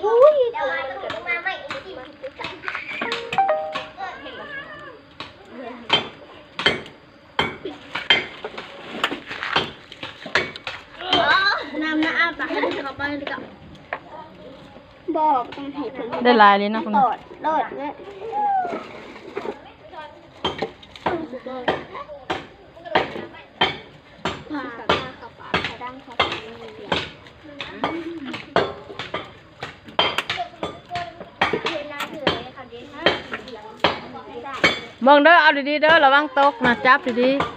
ອຸ້ຍ ນ້ຳນະ ອ້າປາກໃຫ້ເຂົ້າໄປ ແລ້ວກໍ ບໍ່ ຕ້ອງໃຫ້ເພິ່ນ ໄດ້ຫຼາຍເລີຍເນາະ ໂລດ ໂລດເລີຍ. ເບິ່ງເດີ ເອົາດີໆເດີ ລະວັງຕົກນະ ຈັບດີໆ.